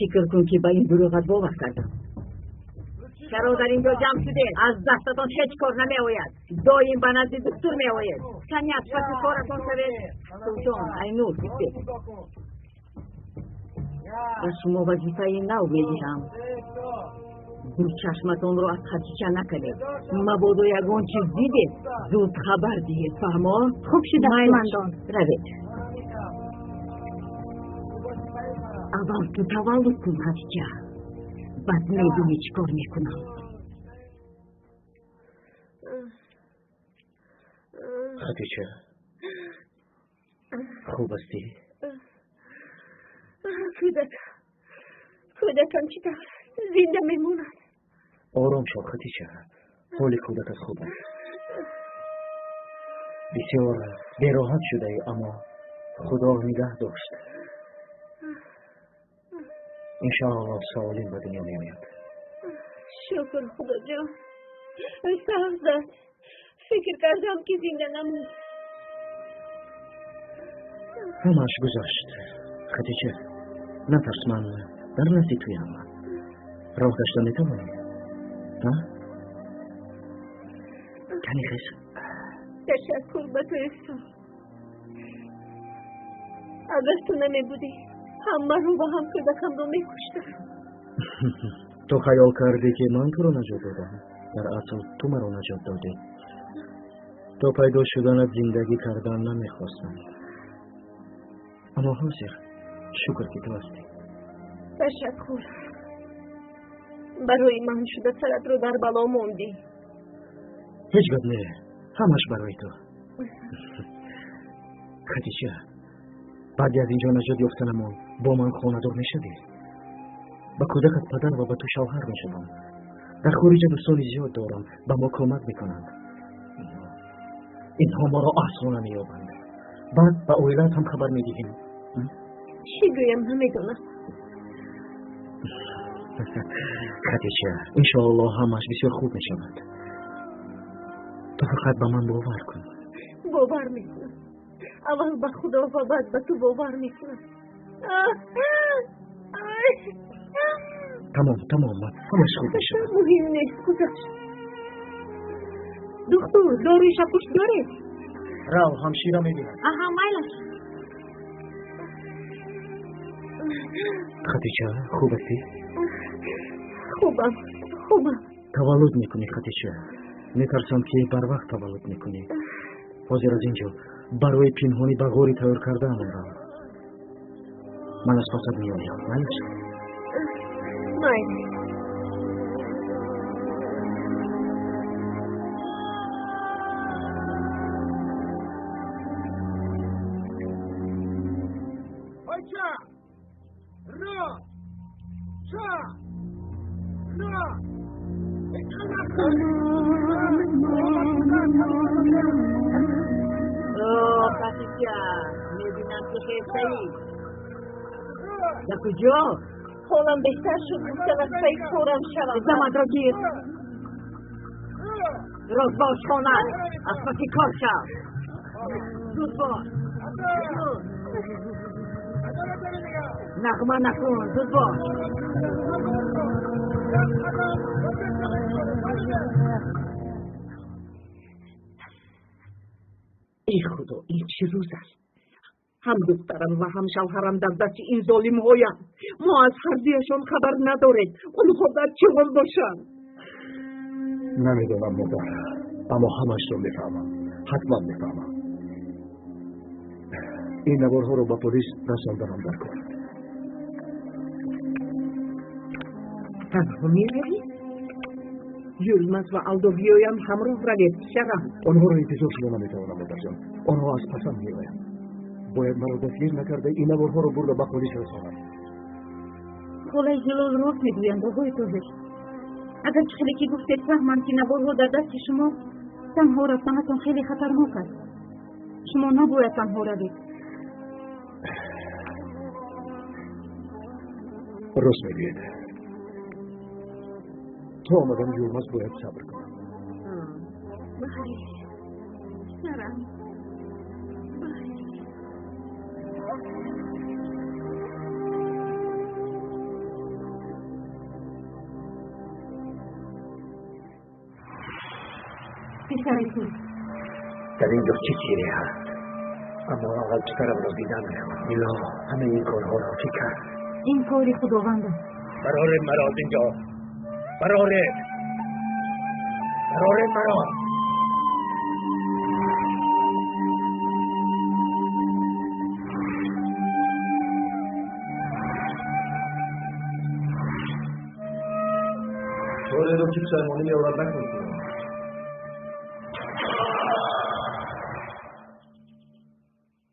Фикр кун, ки ба ин дурӯғат бовар кардам. Чаро дар ин ҷо ҷамъ шудед? Аз дастатон ҳеҷ кор намеояд. Доим ба назди духтур меоед. Кани аз паси коратон шавед. Султон, Айнур, бисед. Ба шумо вазифаи нав медиҳам. Ду чашматонро аз Хатича накунед. Мабодо ягон чиз дидед, зуд хабар диҳед. Фаҳмо? Хуб шуда, кумандон. Равед. Аввал ту таваллуд кун, Хатича, баъд медонӣ чӣ кор мекунам. Хатича, хуб ҳастӣ? Кӯдак, кӯдакам чӣ тавр зинда мемонад? Ором шав, Хатича, ҳоли кӯдакат хуб аст. Бисёр бероҳат шудаӣ, аммо Худо нигаҳ дошт. Иншоаллоҳ, солим ба дунё меояд. Шукр, Худоҷон. Сахт зад, фикр кардам, ки зинда намонд. Ҳамааш гузашт, Хатича, натарс, ман дар назди туям. Роҳ гашта метавонӣ? Кани хез. Ташаккур ба ту, Эҳсон. Агар ту намебудӣ, ҳам маро ва ҳам кӯдакамро мекуштам. Ту хаёл кардӣ, ки ман туро наҷот додам. Дар асл ту маро наҷот додӣ. То пайдо шуданат зиндагӣ кардан намехостам, аммо ҳозир шукр, ки ту ҳастӣ. Ташаккур. Барои ман шуда саратро дар бало мондӣ. Ҳеҷ гап не, ҳамаш барои ту. Хадича, баъди аз инҷо наҷот ёфтанамон бо ман хонадор мешавӣ. Ба кӯдакат падар ва ба ту шавҳар мешавам. Дар хориҷа дӯстони зиёд дорам, ба мо кӯмак мекунанд. Инҳо моро асло намеёбанд. Баъд ба оилаат ҳам хабар медиҳем. Чӣ гӯям, намедонам. Хадича, иншоаллоҳ, ҳамааш бисёр хуб мешавад. Ту фақат ба ман бовар кун. Бовар мекунам. Аввал ба Худо ва баъд ба ту бовар мекунам. Тамом, тамом, ҳамаш хуб мешавад. Муҳим нест, гузашт. Духтур, доруи шабпушт доред? Рав, ҳамшира мебинад. Аҳа, майлаш. Хатича, хуб ҳастӣ? Хубам, хубам. Таваллуд мекунӣ, Хатича. Метарсам, ки барвақт таваллуд мекунӣ. Ҳозир аз ин ҷо барои пинҳонӣ ба ғори тайёр кардаам меравам. Ман аз пасат меоям, майлаш? Майли. Хатича, мебинам, ки хестаӣ. Дар куҷо? Ҳолам беҳтар шуд, гуфтам аз пайи корам шавам. Заматро гир. Рост ба ошхона, аз паси кор шав. Зуд бош, зуд. Нағма накун, зуд бош. Эй Худо, ин чӣ рӯз аст? Ҳам духтарам ва ҳам шавҳарам дар дасти ин золимҳоянд. Мо аз ҳардуяшон хабар надорем. Онҳо дар чӣ ҳол бошанд? Намедонам, модар, аммо ҳамашро мефаҳмам, ҳатман мефаҳмам. Ин наворҳоро ба полис расонданам дар кор. Танҳо меравӣ? Юлмаз ва Алдо биёянд, ҳамроҳ равед, писарам. Онҳоро интизор шуда наметавонам, модарҷон. Онҳо аз пасам меоянд. Бояд маро дастгир накарда, ин наворҳоро бурда ба полис расонам. Холаи Ҳилол рост мегӯянд, оғои Тоҳир. Агар чӣ хеле ки гуфтед, фаҳманд, ки наворҳо дар дасти шумо, танҳо рафтанатон хеле хатарнок аст. Шумо набояд танҳо равед. Рост мегӯед. То омадани Юлмаз бояд сабр кунам. Бале, писарам, бале. Писари ту. Дар инҷо чӣ сире ҳаст? Аммо аввал писарамро дидан мехоҳам. Илоҳ, ҳамаи ин корҳоро кӣ кард? Ин кори Худованд аст. Бароред маро аз инҷо! Бароред! Бароред маро! Кореро ки пушаймонӣ меорад накун.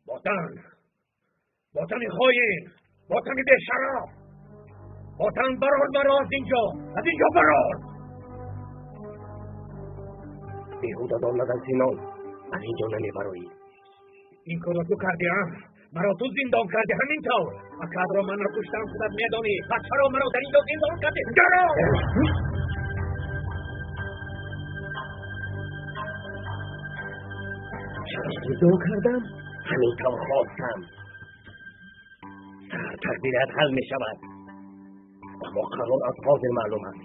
Ботан! Ботани хоин! Ботани бешараф! Ботан, барор маро аз инҷо! Аз инҷо барор! Беҳуда дод назан, Синон. Аз инҷо намебароӣ. Ин корро ту кардӣ, а? Маро ту зиндон кардӣ, ҳамин тавр. Акадро ман накуштам, худат медонӣ. Пас чаро маро дар инҷо зиндон кардӣ? Чаро? Чаро зиндон кардам? Ҳамин тавр хостам. Сар тақдират ҳал мешавад. Аммо қарор аз ҳозир маълум аст.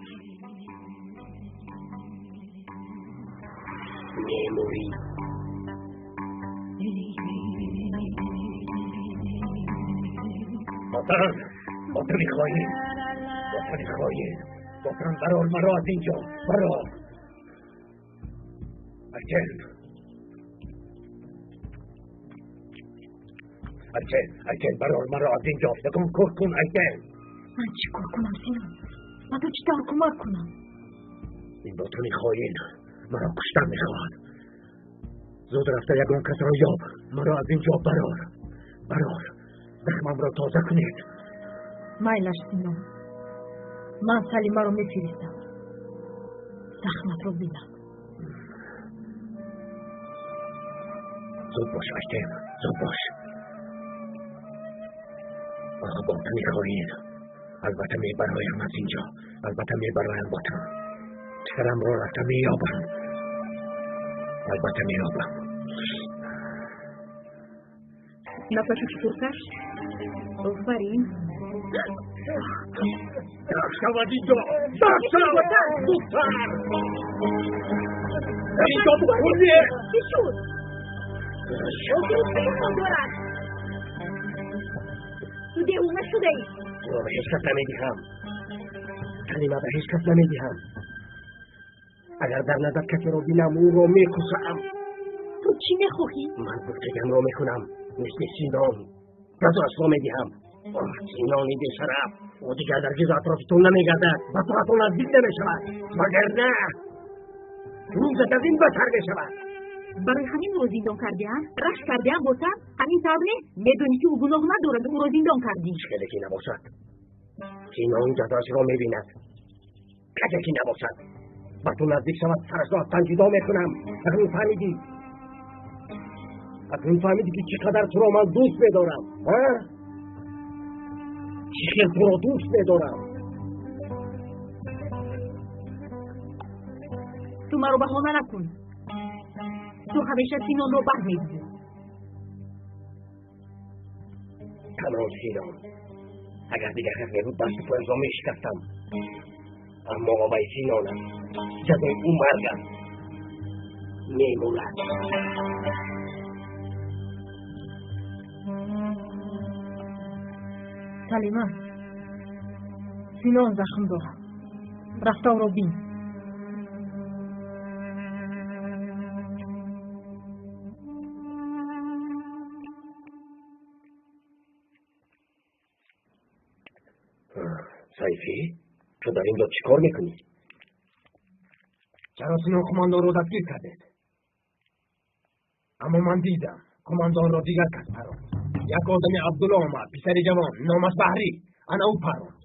Мемурӣ. Ботан! Ботани хоин! Ботани хоин! Ботан, барор маро аз инҷо! Барор! Айтен! Айтен! Айтен, барор маро аз инҷо! Ягон кор кун, Айтен! Ман чӣ кор кунам, Синон? Ба ту чӣ тавр кӯмак кунам? Ин ботани хоин маро куштан мехоҳад. Зуд рафта ягон касро ёб. Маро аз инҷо барор. Барор. Захмамро тоза кунед. Майлаш, Синон. Ман Салимаро мефиристам. Захматро бинам. Зуд бош, Айтен. Зуд бош. Оҳ, ботани хоин. Албатта мебароям аз инҷо. Албатта мебароям, ботан. Писарамро рафта меёбам. Албатта меёбам. Нафаси чутур каш? Офарин. Даф шавад инҷо! Даф шавад! Зудтар! Дар инҷо бикунӣ! Чӣ шуд? Охири чӣ имкон дорад? Ту девона шудаӣ. Туро ба ҳеҷ кас намедиҳам. Калима ба ҳеҷ кас намедиҳам. Агар дар назар касеро бинам, ӯро мекушам. Ту чӣ мехоҳӣ? Ман гуфтагиамро мекунам. Мисли Синон. Ҷазоашро медиҳам. Оҳ, Синони бешараф! Ӯ дигар дар гирду атрофи ту намегардад. Ба ту ҳатто наздик намешавад. Вагарна рӯзат аз ин бадтар мешавад. Барои ҳамин ӯро зиндон кардиам? Рашк кардиам, ботан? Ҳамин тавр не? Медонӣ ки ӯ гуноҳ надорад, ӯро зиндон кардӣ. Чӣ хеле ки набошад. Синон ҷазоашро мебинад. Касе ки набошад. Ба ту наздик шавад, сарашро аз тан ҷудо мекунам. Акнун фаҳмидӣ? Акнун фаҳмидӣ ки чӣ қадар туро ман дӯст медорам? А? Чӣ хел туро дӯст медорам? Ту маро баҳона накун. Ту ҳамеша Синонро бад мегӯӣ. Танҳо Синон. Агар дигар кас мебуд, дасту поямро мешикастам. Аммо вай Синон аст. Ҷазои ӯ марг аст. Мемурад. Салима, Синон захм дорад. Рафта ӯро бин. Сайфӣ, ту дар инҷо чӣ кор мекунӣ? Чаро Синон командонро дастгир кардед? Аммо ман дидам, командонро дигар кас паронд. Як одами Абдулло омад, писари ҷавон, номаш Баҳрӣ. Ана ӯ паронд.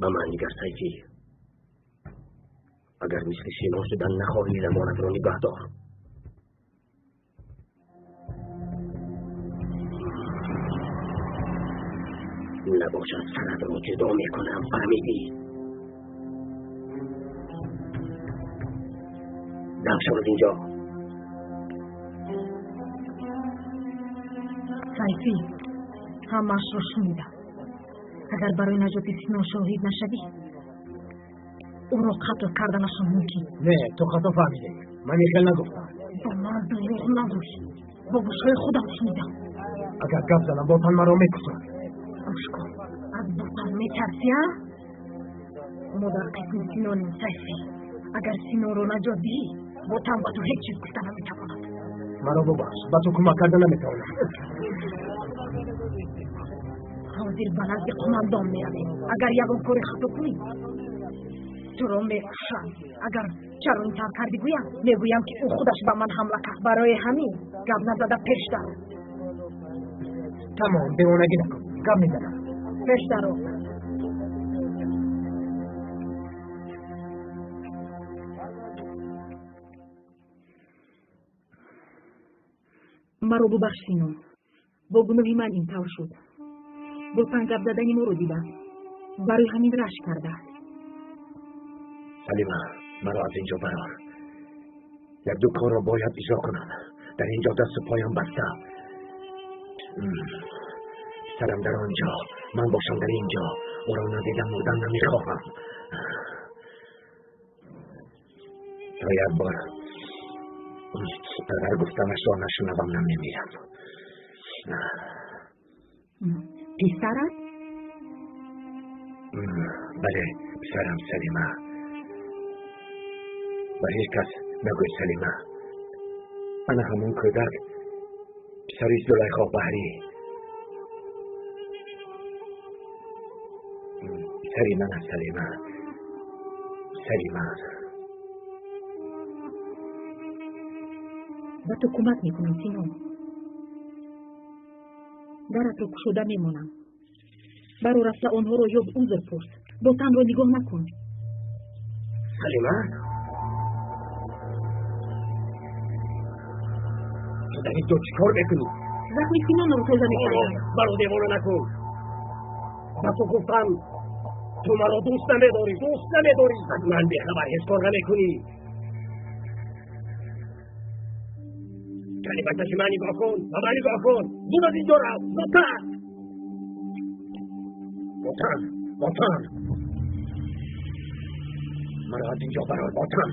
Ба ман нигар, Сайфӣ. Агар мисли Синон шудан нахоҳӣ, замонатро нигоҳ дор. Набошад, саратро ҷудо мекунам, фаҳмидӣ? Даф шав аз инҷо. Сайфӣ, ҳамаашро шунидам. Агар барои наҷоти Синон шоҳид нашавӣ, Ӯро қатл карданашон мумкин. Не, ту хато фаҳмидӣ. Ман ин хел нагуфтам. Ба ман дурӯғ нагӯй. Бо гӯшҳои худам шунидам. Агар гап занам, Ботан маро мекушад. Гӯш кун, аз Ботан метарсӣ, а? Мо дар қисми Синонем, Сайфӣ. Агар Синонро наҷот диҳӣ, Ботан ба ту ҳеҷ чиз гуфта наметавонад. Маро бубахш, ба ту кӯмак карда наметавонам. Ҳозир ба назди қумандон меравем. Агар ягон кори хато кунӣ, туро мекушам. Агар чаро ин тавр кардӣ гӯям, мегӯям ки ӯ худаш ба ман ҳамла кард. Барои ҳамин гап назада пеш даро. Тамом, девонагӣ накун. Гап мезанам. Пеш даро. Маро бубахш, Синон. Бо гуноҳи ман ин тавр шуд. Ботан гап задани моро дидааст. Барои ҳамин рашк кардааст. Салима, маро аз инҷо барор. Як-ду корро бояд иҷро кунам. Дар инҷо дасту поям баста. Писарам дар он ҷо, ман бошам дар ин ҷо. Ӯро надида мурдан намехоҳам. То як бор падар гуфтанашро нашунавам, намемирам. Писарат? Бале, писарам Салима. Ба ҳеҷ кас нагӯй, Салима. Ана ҳамон кӯдак, писари Зулайхо Баҳрӣ. Писари ман аст, Салима. Писари ман. Ба ту кӯмак мекунам, Синон. Даратро кушода мемонам. Баро рафта онҳоро ёб, узр пурс. Ботанро нигоҳ накун. Салима? Ту дар ин ҷо чӣ кор мекунӣ? Захми Синонро тоза мекардам. Маро девона накун. Ба ту гуфтам, ту маро дӯст намедорӣ, дӯст намедорӣ. Аз ман бехабар ҳеҷ кор намекунӣ. Кани ба чашми ман нигоҳ кун, ба ман нигоҳ кун. Зуд аз инҷо рав, зудтар. Ботан, Ботан. Маро аз инҷо барор, Ботан.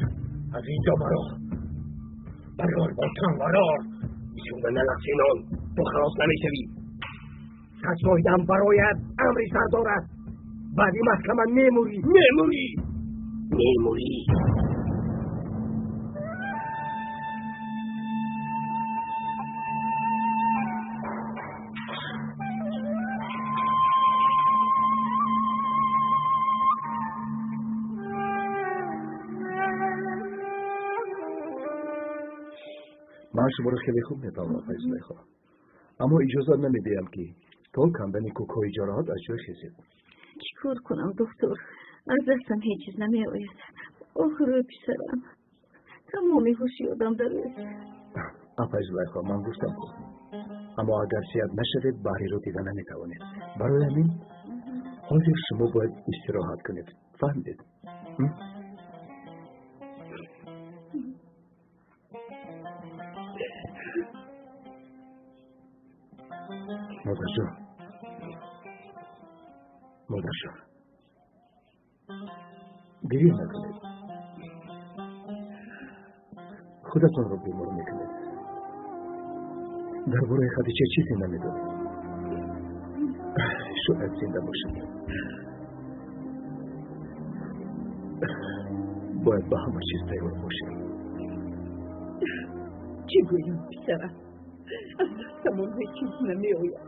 Аз инҷо маро барор, Ботан, барор. Бисёр налақ, Синон, ту халос намешавӣ. Сад шоҳидам барояд, амри сардор аст. Баъди маҳкама мемурӣ, мемурӣ, мемурӣ. Ман шуморо хеле хуб мефаҳмам, апаи Зулайхо. Аммо иҷозат намедиҳам, ки то кандани кӯкҳои ҷароҳат аз ҷой хезед. Чӣ кор кунам, доктор? Аз дастам ҳеҷ чиз намеояд. Охирои писарам. Тамоми ҳуши одам дар ӯст. Апаи Зулайхо, ман гуфтам ку. Аммо агар сиҳат нашавед, Баҳриро дида наметавонед. Барои ҳамин ҳозир шумо бояд истироҳат кунед. Фаҳмидед? Модарҷон, модарҷон, гиря накунед. Худатонро бемор мекунед. Дар бораи Хадича чизе намедонед. Шояд зинда бошад. Бояд ба ҳама чиз тайёр бошем. Чӣ гӯям, писарам? Аз дастамон ҳеҷ чиз намеояд.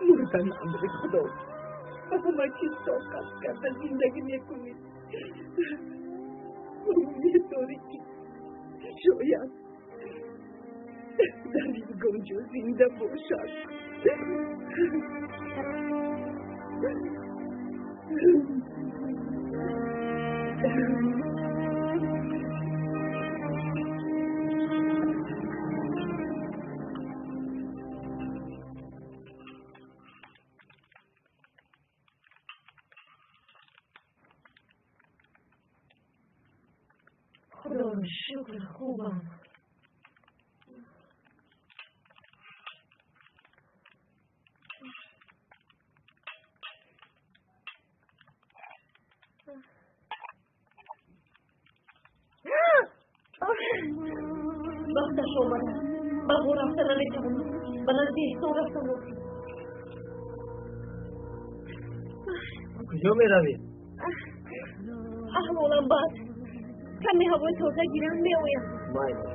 Мурдан амри Худост. Ба ҳама чиз тоқат карда зиндагӣ мекунӣ. Умед дорӣ, ки шояд дар ягон ҷо зинда бошад. Худоро шукр, хубам. Вақташ омада. Ба ғор рафта наметавонам. Ба назди Эҳсон рафтан лозим. Куҷо меравӣ? Аҳволам бад. Каме ҳавои тоза гирам, меоям. Майли.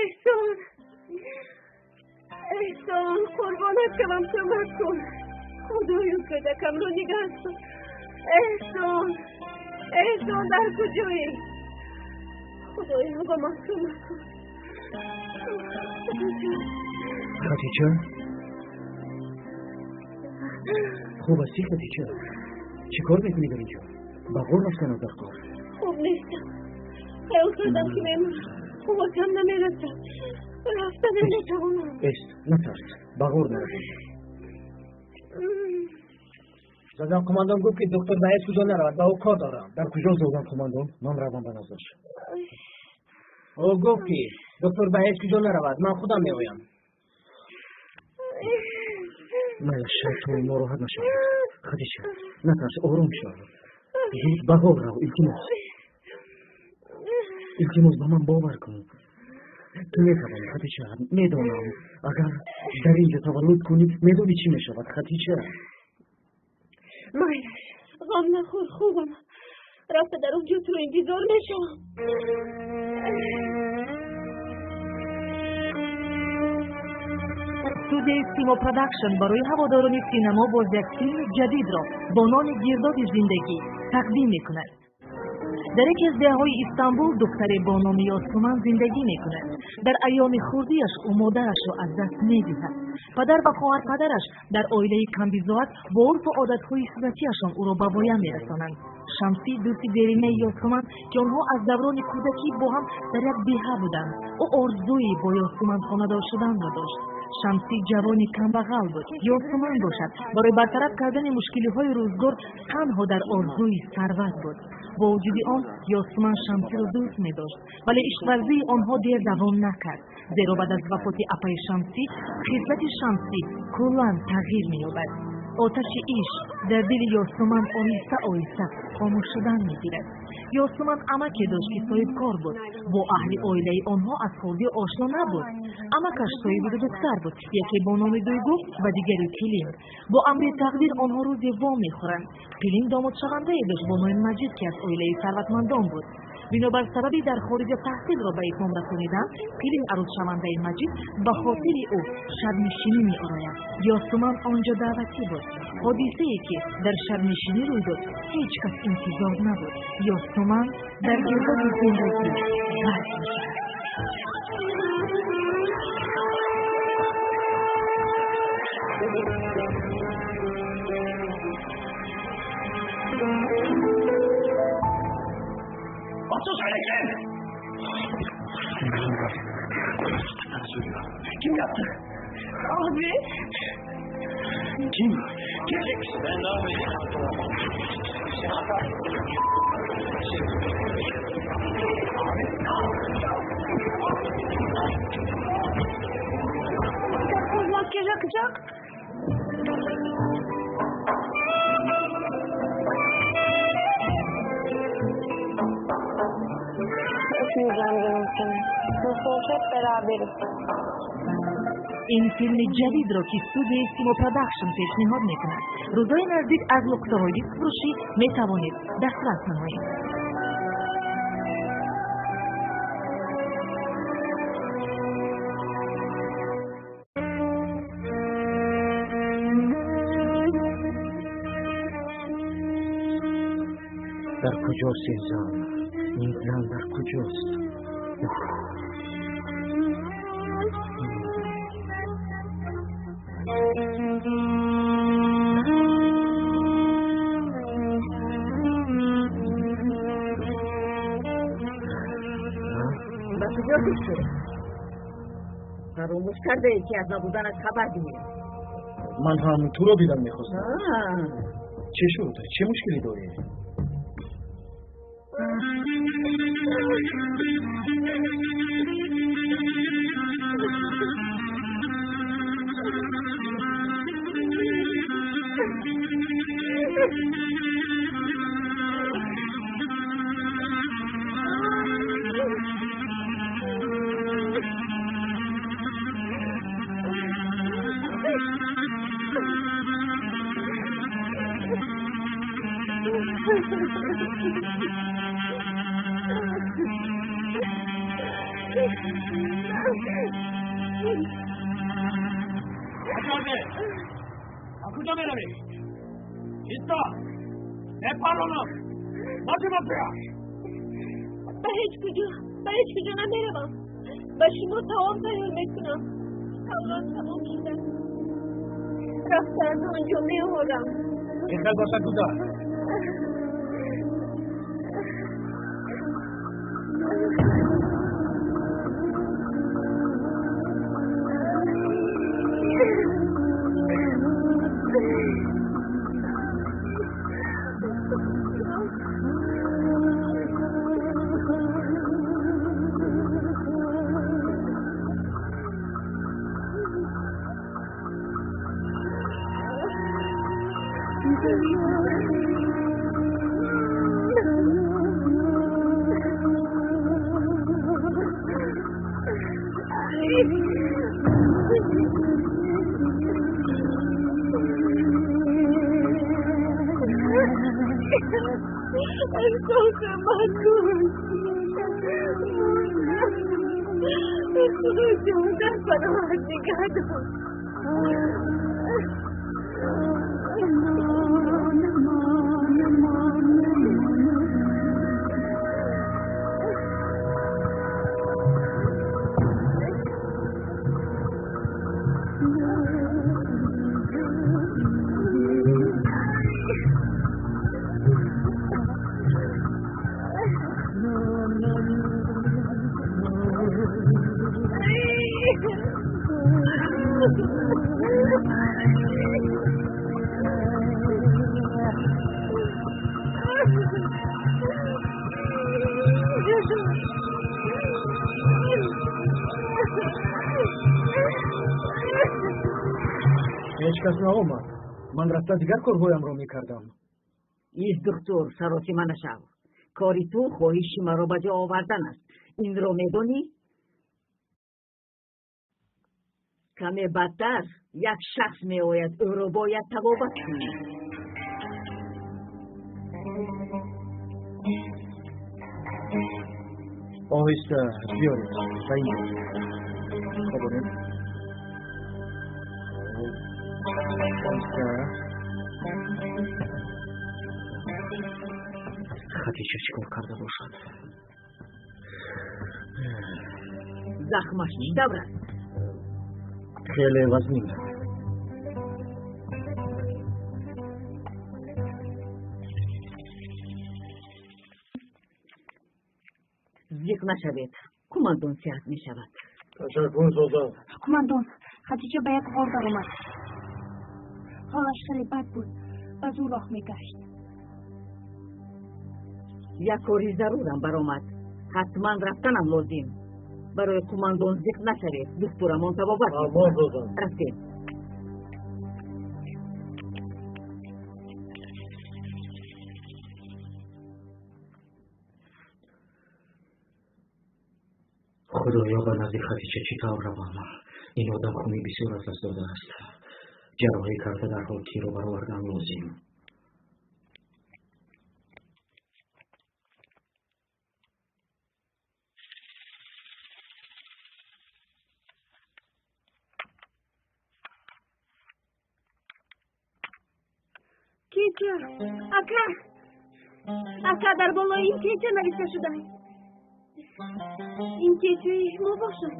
Эҳсон, Эҳсон, қурбонат шавам, кӯмак кун. Худоё, кӯдакамро нигаҳ дор. Эҳсон, Эҳсон, дар куҷоӣ? Худоё, ба ман кӯмак кун. Хатича, хуб ҳастӣ, Хатича? Чӣ кор мекунӣ дар инҷо? Ба ғор рафтанат дар кор? Хуб нестам. Хаёл кардам, ки мемонам. Қувватам намерасад. Рафта наметавонам. Эст, натарс, ба ғор наравӣ. Зодан қумондон гуфт, ки доктор ба ҳеҷ куҷо наравад, ба ӯ кор дорам. Дар куҷо Зодан қумондон? Ман равам ба наздаш. Ӯ гуфт, ки доктор ба ҳеҷ куҷо наравад, ман худам меоям. Майлаш, ту нороҳат нашав. Хадича, натарс, ором шав. Зуд ба ғор рав, илтимос. Илтимос, ба ман бовар кун. Ту метавонӣ, Хадича, медонам. Агар дар инҷо таваллуд кунӣ, медонӣ чӣ мешавад, Хадича? Майлаш, ғам нахӯр, хубам. Рафта дар он ҷо туро интизор мешавам. Студияи Симо Продакшн барои ҳаводорони синамо боз як филми ҷадидро бо номи «Гирдоби зиндагӣ» тақдим мекунад. Дар яке аз деҳаҳои Истанбул духтаре бо номи Ёсуман зиндагӣ мекунад. Дар айёми хурдиаш ӯ модарашро аз даст медиҳад. Падар ва хоҳарпадараш дар оилаи камбизоат бо урфу одатҳои суннатиашон ӯро ба воя мерасонанд. Шамсӣ дӯсти деринаи Ёсуман, ки онҳо аз даврони кӯдакӣ бо ҳам дар як деҳа буданд. Ӯ орзуи бо Ёсуман хонадор шуданро дошт. Шамсӣ ҷавони камбағал буд. Ёсуман бошад, барои бартараф кардани мушкилиҳои рӯзгор танҳо дар орзуи сарват буд. Бо вуҷуди он, Ёсуман Шамсиро дӯст медошт, вале ишқварзии онҳо дер давом накард, зеро баъд аз вафоти апаи Шамсӣ хислати Шамсӣ куллан тағйир меёбад. Оташи ишқ дар дили Ёсуман оҳиста оҳиста хомӯш шудан мегирад. Ёсуман амаке дошт, ки соҳибкор буд. Бо аҳли оилаи онҳо аз хурдӣ ошно набуд. Амакаш соҳиби ду духтар буд, яке бо номи Дуйгу ва дигари Пилин. Бо амри тақдир онҳо рӯзе во мехӯранд. Пилин домодшавандае дошт бо номи Маҷид, ки аз оилаи сарватмандон буд. Бинобар сабаби дар хориҷа таҳсилро ба итмом расонидан, Пилин, арӯсшавандаи Маҷид, ба хотири ӯ шабнишинӣ меорояд. Ёсуман он ҷо даъватӣ буд. Ҳодисае, ки дар шабнишинӣ рӯй дод, ҳеҷ кас интизор набуд. Ёсуман дар гирдоби зиндагӣ ғарқ мешавад. Otur Ekrem. Sana söylüyorum. Kim yaptı? Abi. Kim? Kim çekmişti? Ben ne yapayım? Makyaj akacak. Öpmeyeceğim canım seni. Nasıl olsa hep beraberiz. Ин филми ҷадидро, ки студияи Симо Продакшн пешниҳод мекунад, рӯзҳои наздик аз нуқтаҳои дискфурӯшӣ метавонед дастрас намоед. Дар куҷост ин зан? Ин зан дар куҷост? Уф. Ба куҷо шуд? Фаромӯш кардаед, ки аз набуданат хабар диҳем. Ман ҳам туро дидан мехостам. Чӣ шуд? Чӣ мушкиле дорӣ? کجا میروی؟ ایستا! بپرانم! ماجی مافیا! به هیچ کجا، به هیچ کجا نمیروم. به شما تمام تیار میکنم. اولاد تمام شده. رفته از آنجا میآورم. این خیل باشد گذار. Ҳеҷ кас наомад. Ман рафта дигар корҳоямро мекардам. Ис духтур, саросима нашав. Кори ту хоҳиши маро ба ҷо овардан аст. Инро медонӣ? Каме баъдтар як шахс меояд, ӯро бояд табобат кунӣ. Оҳиста биёред ба инҷо. Хобонед. Оҳиста. Хадича чӣ кор карда бошад? Захмаш чӣ тавр аст? Хеле вазнин. Зиқ нашавед, кумандон сиҳат мешавад. Ташаккур, созан. Кумандон, Хадича ба як ғор даромад. Ҳолаш хеле бад буд, ба зӯр роҳ мегашт. Як кори зарурам баромад. Ҳатман рафтанам лозим. Барои кумандон зиқ нашавед, духтурамон табобат мекунад. Рафтем. Худоё, ба назди Хадича чӣ тавр равам? Ин одам хуни бисёр аз даст додааст. Ҷарроҳӣ карда дарҳол тирро баровардан лозим. Кеча, ака, ака, дар болои ин кеча навишта шудааст. Ин кечаи мо бошад.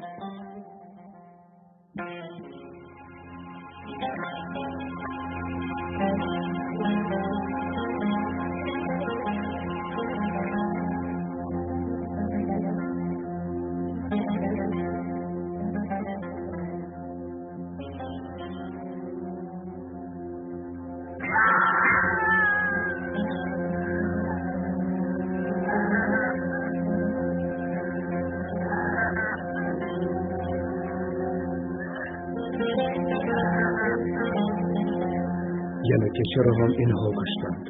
Яъне кечаро ҳам инҳо куштанд.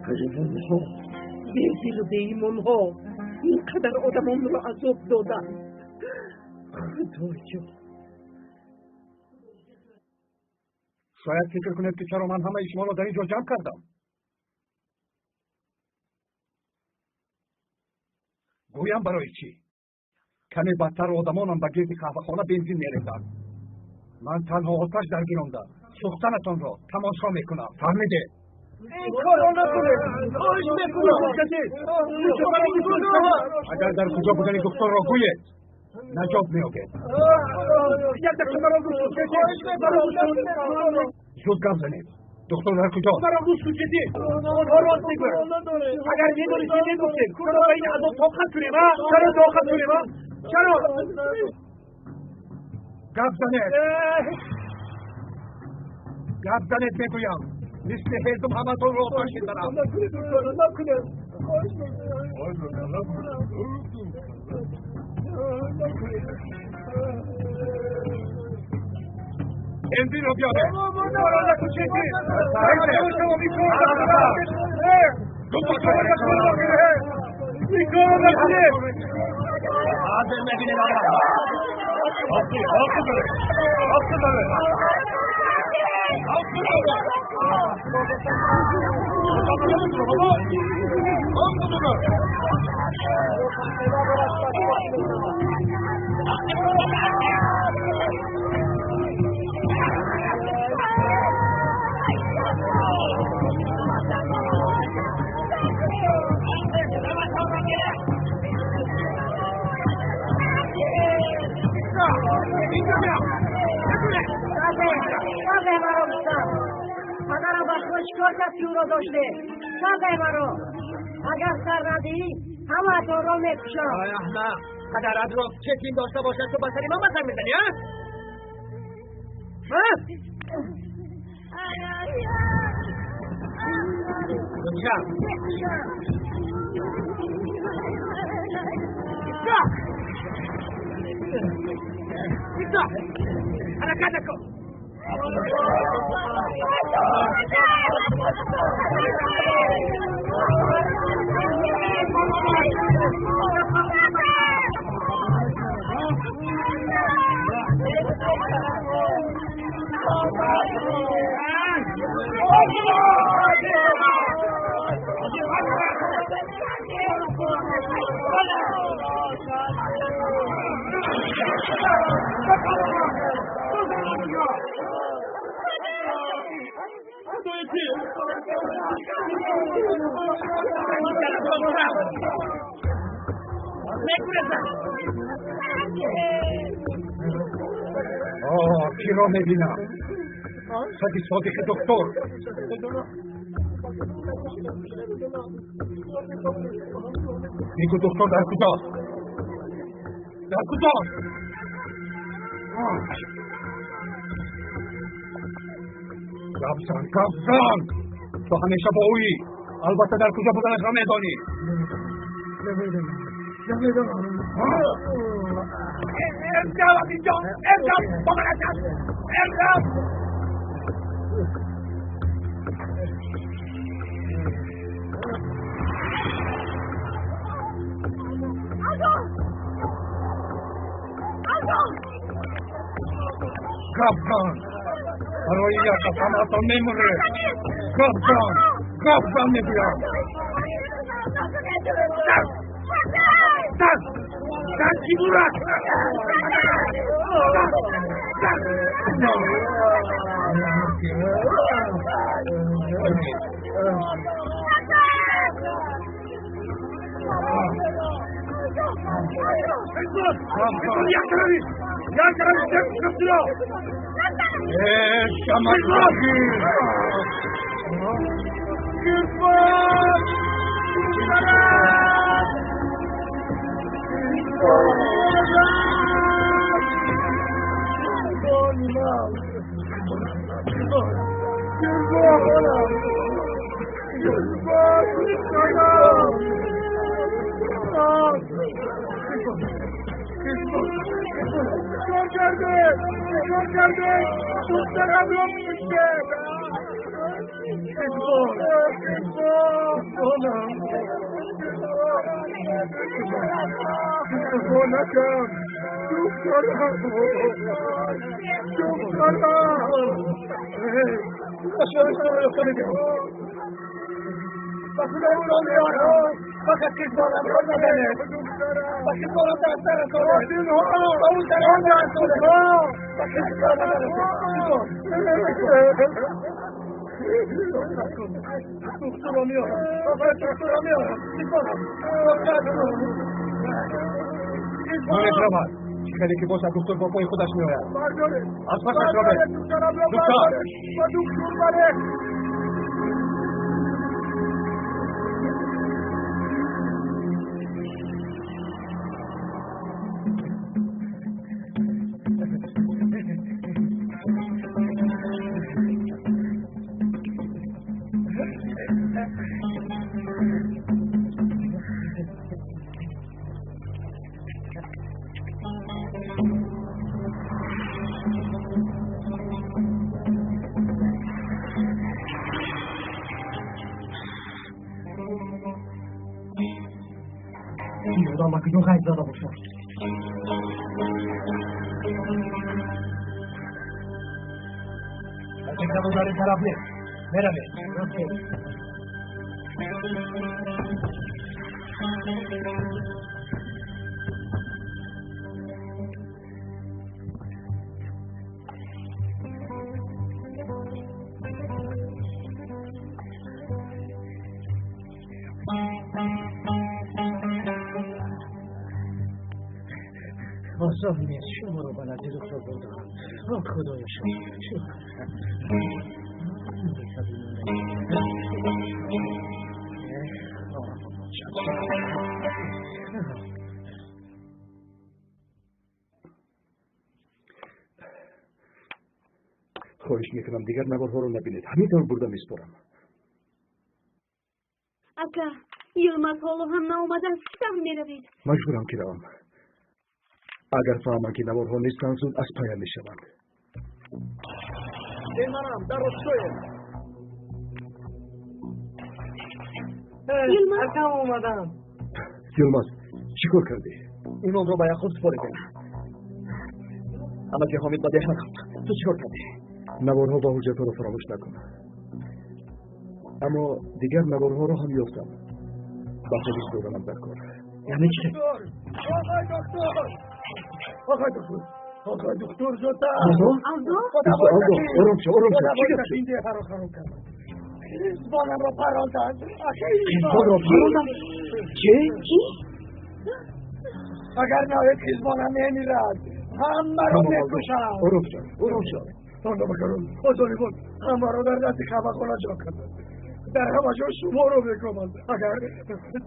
Ҳайвонҳо, бедилу беимонҳо ин қадар одамонро азоб доданд. Худоё! Шояд фикр кунед, ки чаро ман ҳамаи шуморо дар ин ҷо ҷамъ кардам. Гӯям барои чӣ? Каме бадтар одамонам ба гирди қаҳвахона бензин мерезанд. Ман танҳо оташ даргиронда сӯхтанатонро тамошо мекунам. Фаҳмидед? Ин корро накунед, хоҳиш мекунам. Агар дар куҷо будани духтарро гӯед, наҷот меёбед. Як дақиқа маро гӯш кун. Хоҳиш мекунам. Зуд гап занед. Духтар дар куҷост? Маро гӯш кун, ҷиддӣ. Онҳо рост мегӯянд. Агар медонистем, мегуфтем. Чаро ба ин азоб тоқат кунем, а? Чаро тоқат кунем, а? Чаро? Гап занед. Гап занед, мегӯям. Мисли ҳезум ҳаматонро оташ мезанам. Накунед, накунед. Хоҳиш мекунам. Бензинро биёред. Маро накун, ҷиддӣ. Ин корро накунед. Ҳозир мебинед, оға. Ҳоқи доред. Ҳоқи доред. Ҳоқи доред. Ҳоқи доред. Сағе маро гуфтам. Падарам ба шумо чӣ кор кард, ки ӯро доште? Сағе маро. Агар сар надиҳӣ, ҳамаатонро мекушам. Ой, аҳмақ! Падарат ро чӣ кин дошта бошад, ту ба сари ман масар мезанӣ, а? А? Мекушам. Исто! Ҳаракат накун! Оҳ, киро мебинам? Саги содиқи доктор. Бигӯ, доктор дар куҷост? Дар куҷост? Гап зан, гап зан! Ту ҳамеша бо ӯӣ. Албатта дар куҷо буданашро медонӣ. Намедонам. Намедонам. امشب از اینجا، امشب با من هستم. امشب. Гап зан! Барои як аз ҳамаатон мемуред. Гап зан! Гап зан мегӯям. Зан! Зан чӣ бурад? Зан! Як тарафи! Э, шамакоги! چیکار کرده؟ چیکار کرده؟ دخترم را Хеле ки бошад, духтур бо пои худаш меояд. Аз пасаш равед. Духтар! Ба куҷо ғайб зада бошад? Фикрам дар ин тараф нест. Меравем. Осон нест, шуморо ба назди духтур бурдаам. О, худоё, шукр. Хоҳиш мекунам, дигар наворҳоро набинед. Ҳамин тавр бурда месупорам. Ака, Йилмаз ҳоло ҳам наомадааст, чӣ тавр меравед? Маҷбурам ки равам. Агар фаҳмам ки наворҳо нестанд, зуд аз пая мешаванд. Манам, дар ростшоем. Акам омадам. Йилмаз, чӣ кор кардӣ? Имомро ба Яқуб супоридем. Амаки Ҳомид ба деҳа рафт. Ту чӣ кор кардӣ? Наворҳо ва ҳуҷҷатҳоро фаромӯш накун. Аммо дигар наворҳоро ҳам ёфтам. Ба полис доданам дар кор. Яъне чӣ? Оғои доктор! Оғои доктор! Оғои доктор, зудтар! Алдо? Алдо, ором шав, ором шав. Чӣ гап шуд? Ин деҳаро хароб карданд. Қизбонамро паронданд. Қизбонро паронданд? Чӣ? Чӣ? Агар наояд, қизбонам мемирад. Ҳамаро мекушанд. Ором шав, ором шав. Ҳамаро, золимон, ҳамаро дар назди қаҳвахона ҷо карданд. Дар ҳама ҷо шуморо мекобанд. Агар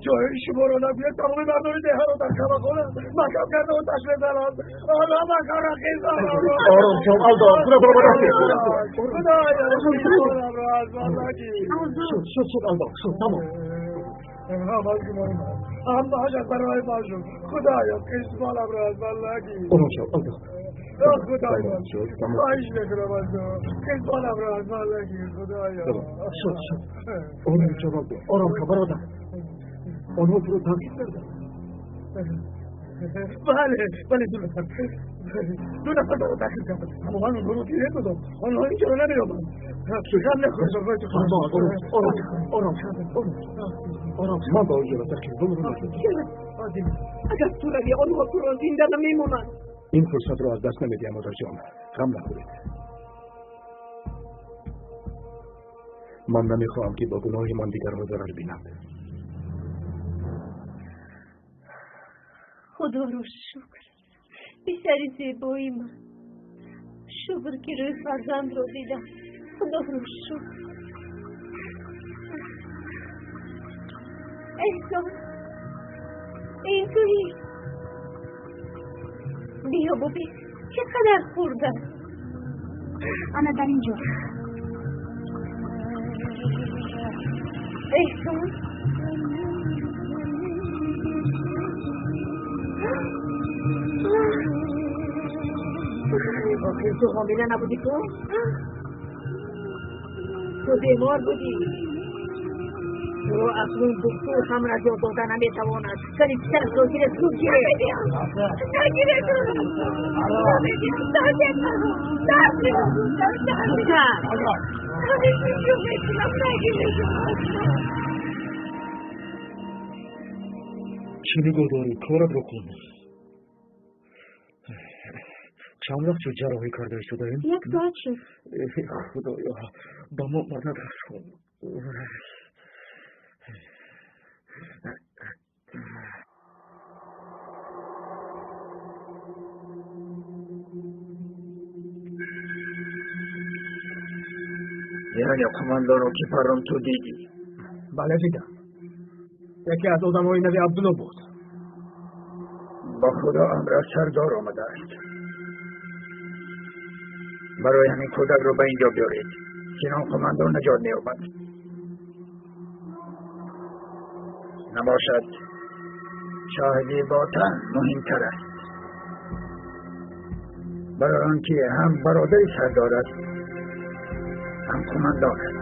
ҷои шуморо нагӯяд, тамоми мардони деҳаро дар қаҳвахона маҳкам карда оташ мезананд. Ҳамакора қизбонамро. Ором шав, Алдо, худатро ба даст бир. Худоё, қизбонамро аз ман нагир. Шуд, шуд, шуд, Алдо, шуд, тамом. Ҳамааш гумони ман, ҳамааш аз барои ман шуд. Худоё, қизбонамро аз ман нагир. Ором шав, Алдо. Худоё, хоҳиш мекунам аз ту, қизбонамро аз ман нагир, худоё. Шуд, шуд. Ором шав, Алдо, ором шав, бародар. Онҳо туро таъқиб карданд. Бале, бале, ду нафар. Ду нафар маро таъқиб карданд. Аммо ман онҳоро фиреб додам. Онҳо инҷоро намеёбанд. Ғам нахӯр, Ором, ором, ором, ором. Ман ба онҷо рафта қизбонро надидам. Агар ту равӣ, онҳо туро зинда намемонанд. Ин фурсатро аз даст намедиҳам, модарҷон. Ғам нахӯред. Ман намехоҳам ки бо гуноҳи ман дигарҳо зарар бинанд. Худоро шукр, писари зебои ман. Шукр ки рӯи фарзандро дидам. Худоро шукр. Эҳсон, ин туӣ? Биё бубин, чӣ қадар хурд аст. Ана дар ин ҷо. Эҳсон, охир ту ҳомила набудӣ ку? Ту бемор будӣ. Туро акнун духтур ҳам наҷот дода наметавонад. Кани писаратро гиред, зуд гиред. Нагиред. Писар! Чӣ нигоҳ дорӣ? Коратро кун. Чанд вақт шуд ҷарроҳӣ карда истодаем? Як соат шуд. Худоё, ба мо мадад расон. Яъне қумандонро ки паррон ту дидӣ? Бале, дидам. Яке аз одамҳои нави Абдулло буд. Ба худо амр аз сардор омадааст. Барои ҳамин кӯдакро ба инҷо биёред. Синон қумандон наҷот меёбад. Набошад, шоҳиди ботан муҳимтар аст. Барои он ки ҳам бародари сардор аст, ҳам қумандон аст.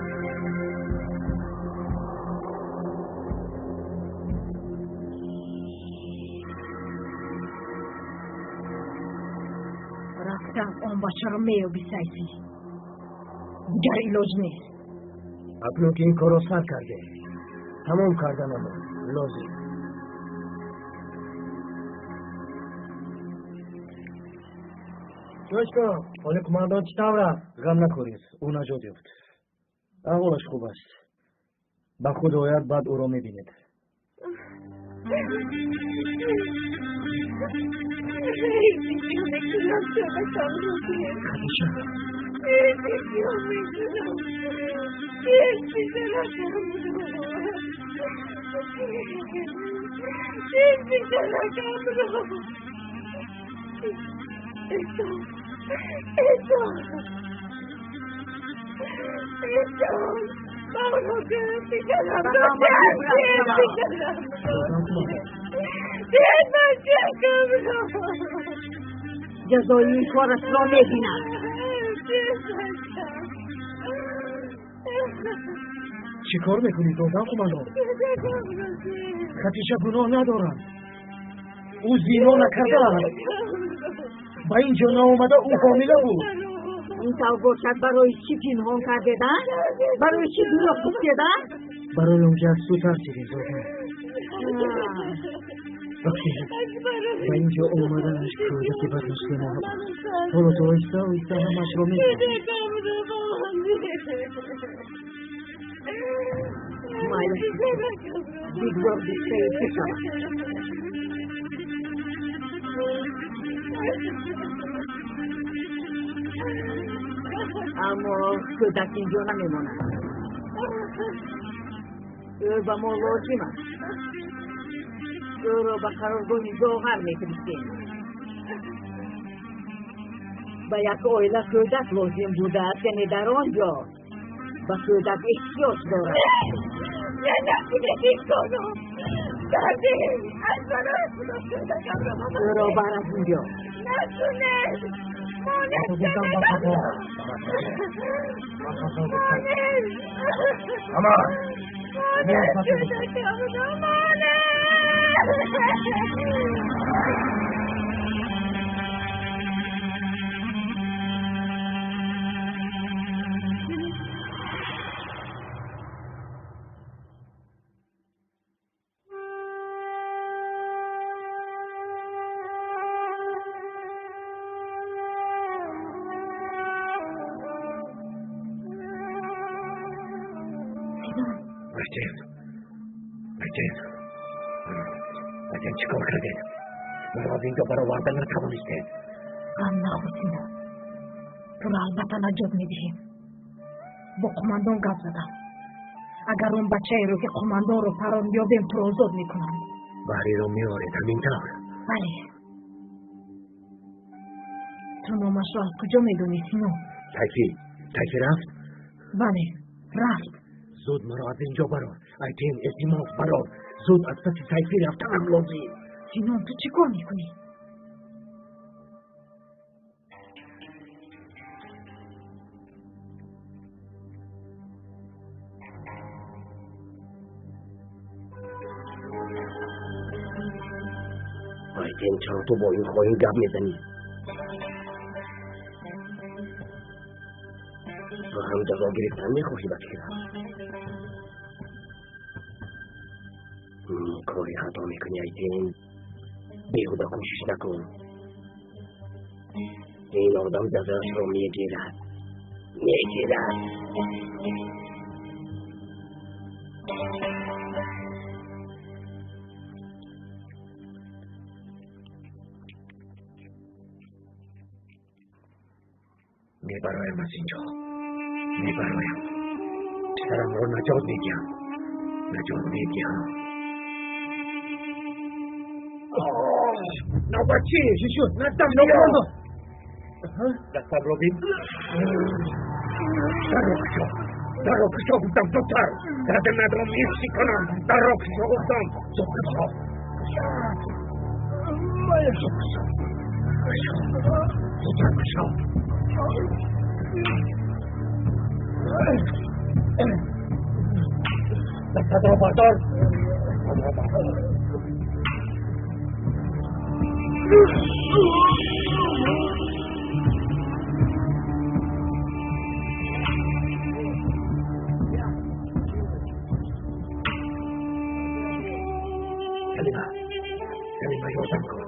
Рафтам он бачаро меёби, Сайфӣ. Дигар илоҷ нест. Акнун ки ин корро сар кардем, тамом карданамон лозим. Гӯш кун, ҳоли қумандон чӣ тавр аст? Ғам нахӯред, ӯ наҷот ёфт. Аҳволаш хуб аст. Ба худ ояд, баъд ӯро мебинед. Хадича, Ҷазои ин корашро мебинад. Чӣ кор мекунӣ, додам қумандон? Хатиша гуноҳ надорад. Ӯ зино накардааст. Ба ин ҷо наомада ӯ ҳомила буд. Ин тавр бошад, барои чӣ пинҳон кардед, а? Барои чӣ дурӯғ гуфтед, а? Барои он ки аз ту тарсидем, додам. Вақте ба ин ҷо омаданаш кӯдаки баднасли мо буд. Ҳоло ту оҳиста оҳиста ҳамаашро мефаҳмӣ. Майли, бигзор гуфтаи ту шавад. Аммо кӯдак инҷо намемонад. Ӯ ба мо лозим аст. Ӯро ба қароргоҳи Зоғар мефиристем. Ба як оила кӯдак лозим будааст, яъне дар он ҷо ба кӯдак эҳтиёҷ дорад. Ӯро бар аз ин ҷо. Айтен, чӣ кор кардед? Маро аз инҷо бароварда натавонистед. Ғам нахӯр, Сино. Туро албатта наҷот медиҳем. Бо қумандон гап задам. Агар он бачаеро ки қумандонро парон ёбем, туро озод мекунам. Баҳриро меоред, ҳамин тавр? Бале. Ту номашро аз куҷо медонӣ, Сино? Сайфӣ, Сайфӣ рафт? Бале, рафт. Зуд маро аз инҷо барор. Айтен, илтимос, барор. Зуд аз паси Сайфӣ рафтанам лозим. Синон, ту чӣ кор мекунӣ? Айтен, чаро ту бо ин хоин гап мезанӣ? Ту ҳам ҷазо гирифтан мехоҳӣ, ба фикрам. Кори хато мекунӣ, Айтен. Беҳуда кӯшиш накун. Ин одам ҷазояшро мегирад. Мегирад. Мебароям аз инҷо. Мебароям. Писарамро наҷот медиҳам. Наҷот медиҳам. Навбатчӣ! Чӣ шуд? Наздам. Дастамро бин. Дарро кушо. Дарро кушо гуфтам, зудтар. Гардинатро мешиканам. Дарро кушо гуфтам. Зуд кушо. Зуд кушо. Кушо. Зудтар кушо. Дастатро бардор. Дастатро бардор. Салима, Салима, ёрдам кун.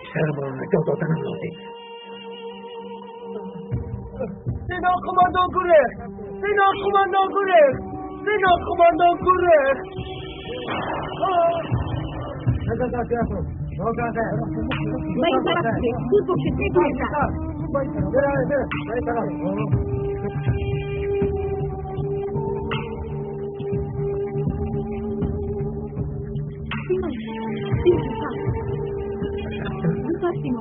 Писарамро наҷот доданам лозим. Сино қумандон гурехт! Сино қумандон гурехт! Сино қумандон гурехт! Ба ин тараф гурехт. Зуд бошед, мегурезад. Сино, Сино, зудтар, Сино.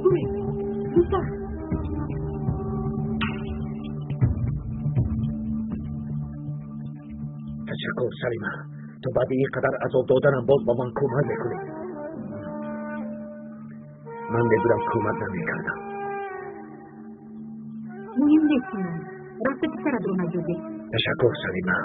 Гурехт. Зудтар. Ташаккур, Салима. Ту баъди ин қадар азоб доданам боз ба ман кӯмак мекунӣ. Ман мегӯям, кӯмак намекардам. Муҳим нест, Сино. Рафта писаратро наҷот деҳ. Ташаккур, Салима.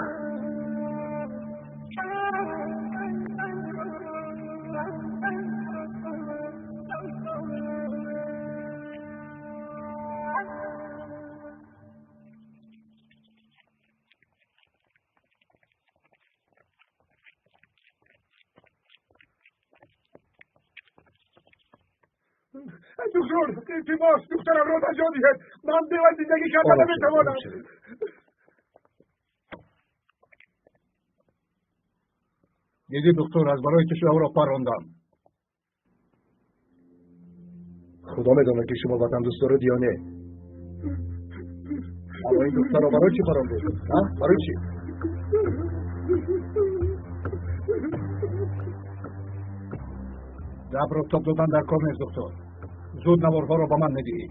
Доктор, илтимос, духтарамро наҷот диҳед. Ман бевай зиндагӣ карда наметавонам. Диди, доктор, аз барои ту шавро парондам. Худо медонад, ки шумо ватандӯст доред ё не. Аммо ин духтарро барои чӣ парондед? Барои чӣ? Гапро тоб додан дар кор нест, доктор. Зуд наворҳоро ба ман медиҳӣ.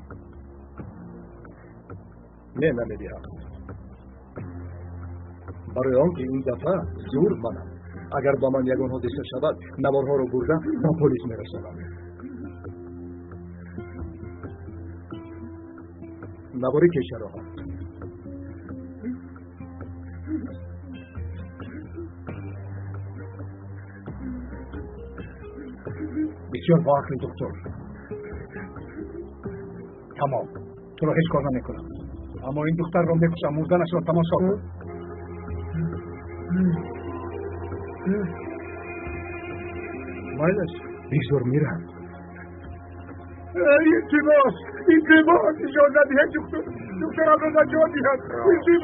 Не, намедиҳам. Барои он ки ин дафъа зур манам. Агар ба ман ягон ҳодиса шавад, наворҳоро бурда ба полис мерасонам. Навори кешаро ҳам. Бисёр боақли, доктор. Тамом, туро ҳеҷ кор намекунам. Аммо ин духтарро мекушам, мурданашро тамошо кун. Майлаш, бигзор мирам. Илтимос, илтимос, иҷоза диҳед, духтарамро наҷот диҳад.